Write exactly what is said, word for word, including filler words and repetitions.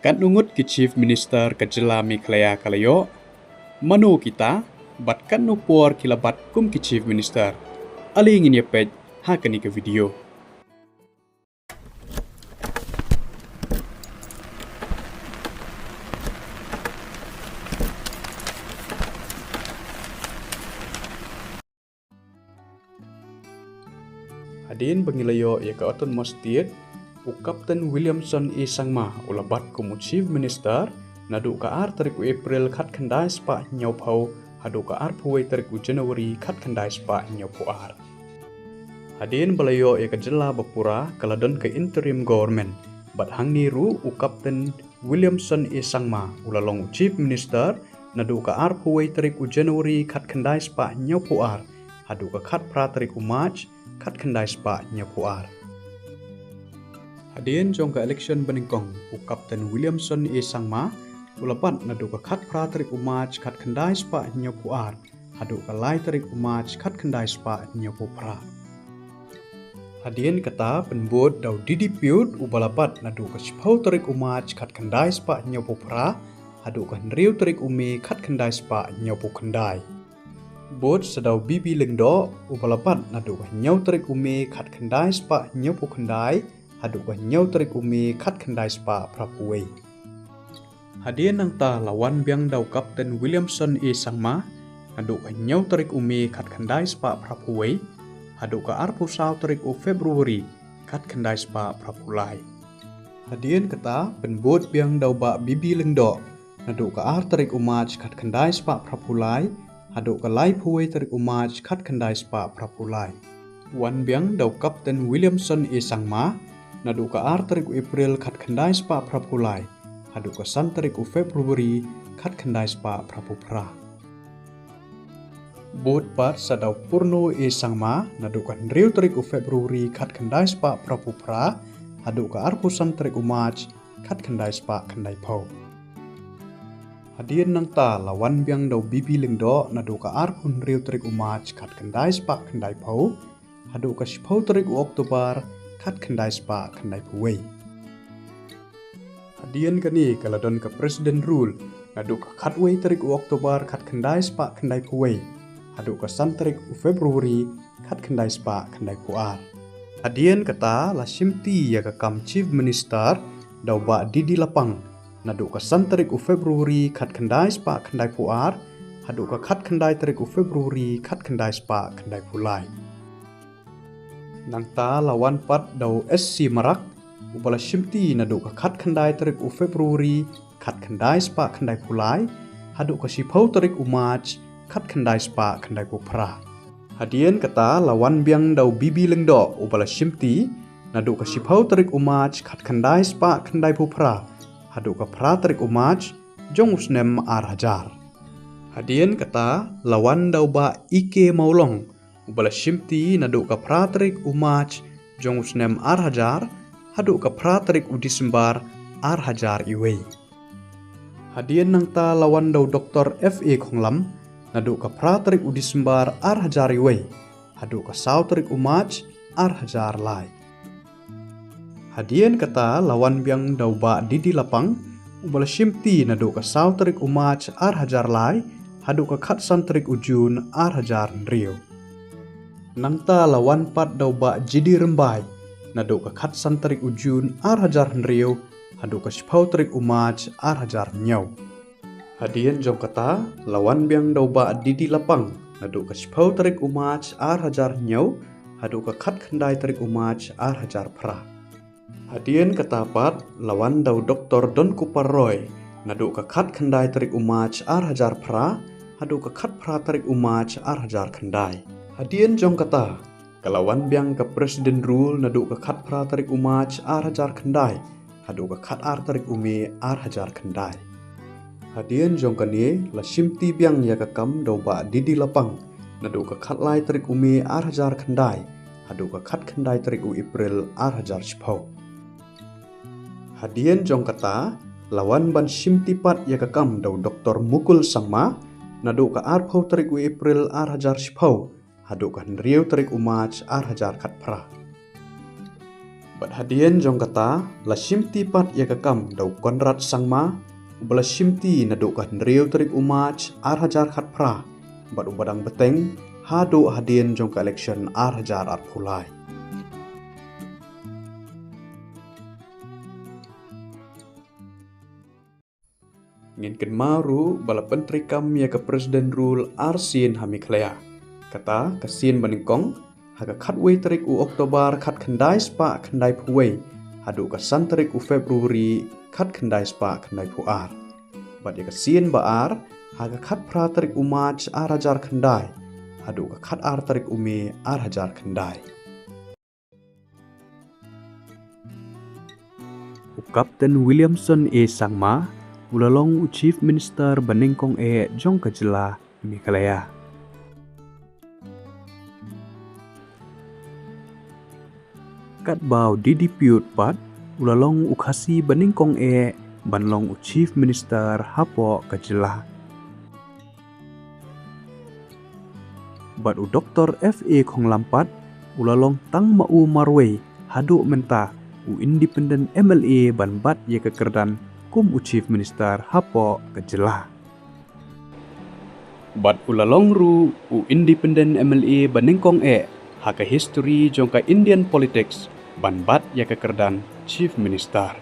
Katno ngut ki Chief Minister ka jylla Meghalaya ka la ïoh, mano kita, bad katno por ki la bat kum ki Chief Minister? Ale ngin ïa peit ha kane ka video. Hadien ba ngi la ïoh ïa ka Autonomous State, u Captain Williamson A Sangma u la bat kum u Chief Minister naduh ka ar tarik u April khatkhyndai spah hynñiewphew haduh ka arphew wei tarik u January khatkhyndai spah hynñiewphew ar. Hadien ba la ïoh ïa ka jylla ba pura, ka la don ka interim government, bad hangne ruh u Captain Williamson A Sangma u la long u Chief Minister naduh ka arphew wei tarik u January khatkhyndai spah hynñiewphew ar haduh ka khatphra tarik u March khatkhyndai spah hynñiewphew ar. Hadien jong ka election banyngkong, u Captain Williamson A Sangma u la bat naduh ka khatphra tarik u March khatkhyndai spah hynñiewphew ar haduh ka lai tarik u March khatkhyndai spah hynñiewphew phra. Hadien kata, pynbud da u D D Piut uba la bat naduh ka shiphew tarik u March khatkhyndai spah hynñiewphew phra haduh ka hynriew tarik u May khatkhyndai spah hynñiewphew khyndai. Bud sa da u B B Lyngdoh uba la bat naduh ka hynñiew tarik u May khatkhyndai spah hynñiewphew khyndai haduh ka hynñiew tarik u May khatkhyndai spah phraphew wei. Hadien nangta la wan biang da u Captain Williamson A Sangma naduh ka hynñiew tarik u May khatkhyndai spah phraphew wei haduh ka arphew saw tarik u February khatkhyndai spah phraphew lai. Hadien kata, pynbud biang da u Bah B B Lyngdoh naduh ka ar tarik u March khatkhyndai spah phraphew lai haduh ka laiphew wei tarik u March khatkhyndai spah phraphew lai. Wan biang da u Captain Williamson A Sangma naduh ka ar tarik u April khatkhyndai spah phraphew lai haduh ka san tarik u February khatkhyndai spah phraphew phra. Bud pat sa da u Purno A Sangma naduh ka hynriew tarik u February khatkhyndai spah phraphew phra haduh ka arphew san tarik u March khatkhyndai spah khyndaiphew. Hadien nangta la wan biang da u B B Lyngdoh naduh ka arphew hynriew tarik u March khatkhyndai spah khyndaiphew haduh ka shiphew tarik u October khatkhyndai spah khyndaiphew wei. Hadien kane ka la don ka President Rule naduh ka khatwei tarik u October khatkhyndai spah khyndaiphew wei haduh ka san tarik u February khatkhyndai spah khyndaiphew ar. Hadien kata la shimti ïa ka kam Chief Minister da u Bah D D Lapang naduh ka san tarik u February khatkhyndai spah khyndaiphew ar haduh ka khatkhyndai tarik u February khatkhyndai spah khyndaiphew lai. Nangta la wan pat da u S C Marak uba la shimti naduh ka khatkhyndai tarik u February khatkhyndai spah khyndaiphew lai haduh ka shiphew tarik u March khatkhyndai spah khyndaiphew phra. Hadien kata la wan biang da u B B Lyngdoh uba la shimti naduh ka shiphew tarik u March khatkhyndai spah khyndaiphew phra haduh ka phra tarik u March jong u snem ar hajar. Hadien kata la wan da u Bah E K Mawlong uba la shimti naduh ka phra tarik u March jong u snem ar hajar haduh ka phra tarik u December ar hajar iwei. Hadien nangta la wan da u Doktor F A Khonglam naduh ka phra tarik u December ar hajar iwei haduh ka saw tarik u March ar hajar lai. Hadien kata la wan biang da u Bah D D Lapang uba la shimti naduh ka saw tarik u March ar hajar lai haduh ka khatsan tarik u June ar hajar hynriew. Nangta la wan pat da u Bah G D Rymbai naduh ka khatsan tarik u June ar hajar hynriew haduh ka shiphew tarik u March ar hajar hynñiew. Hadien jong kata la wan biang da u Bah D D Lapang naduh ka shiphew tarik u March ar hajar hynñiew haduh ka khatkhyndai tarik u March ar hajar phra. Hadien kata pat la wan da u Doktor Donkupar Roy naduh ka khatkhyndai tarik u March ar hajar phra haduh ka khatphra tarik u March ar hajar khyndai. Hadien jong kata ka la wan biang ka President Rule naduh ka khatphra tarik u March ar hajar khyndai haduh ka khatar tarik u May ar hajar khyndai. Hadien jong kane la shimti biang ïa ka kam da u Bah D D Lapang naduh ka khatlai tarik u May ar hajar khyndai haduh ka khatkhyndai tarik u April ar hajar shiphew. Hadien jong kata la wan ban shimti pat ïa ka kam da u Doktor Mukul Sangma naduh ka arphew tarik u April ar hajar shiphew haduh ka hynriew tarik u March ar hajar khatphra. Bad hadien jong kata, la shimti pat ïa ka kam da u Conrad Sangma, uba la shimti naduh ka hynriew tarik u March ar hajar khatphra, bad uba dang bteng haduh hadien jong ka election ar hajar arphew lai. Ngin kynmaw ruh ba la pyntreikam ïa ka President Rule ar sien ha Meghalaya. Kata ka sien ba nyngkong, ha ka khatwei tarik u October khatkhyndai spah khyndaiphew wei, haduh ka san tarik u February khatkhyndai spah khyndaiphew ar. Bad ïa ka sien ba ar, ha ka khatphra tarik u March ar hajar khyndai, haduh ka khatar tarik u May ar hajar khyndai. U Captain Williamson A Sangma, u la long u Chief Minister ba nyngkong eh jong ka jylla Meghalaya. Katba u D D Piut pat, u la long u Khasi ba nyngkong eh ban long u Chief Minister hapoh ka jylla. Bad u Doktor F A Khonglam pat, u la long tang ma u marwei, haduh mynta, u independent M L A ban bat ïa ka kyrdan kum u Chief Minister hapoh ka jylla. Bad u la long ruh u independent M L A ba nyngkong eh, ha ka history jong ka Indian politics, ban bat ïa ka kyrdan Chief Minister.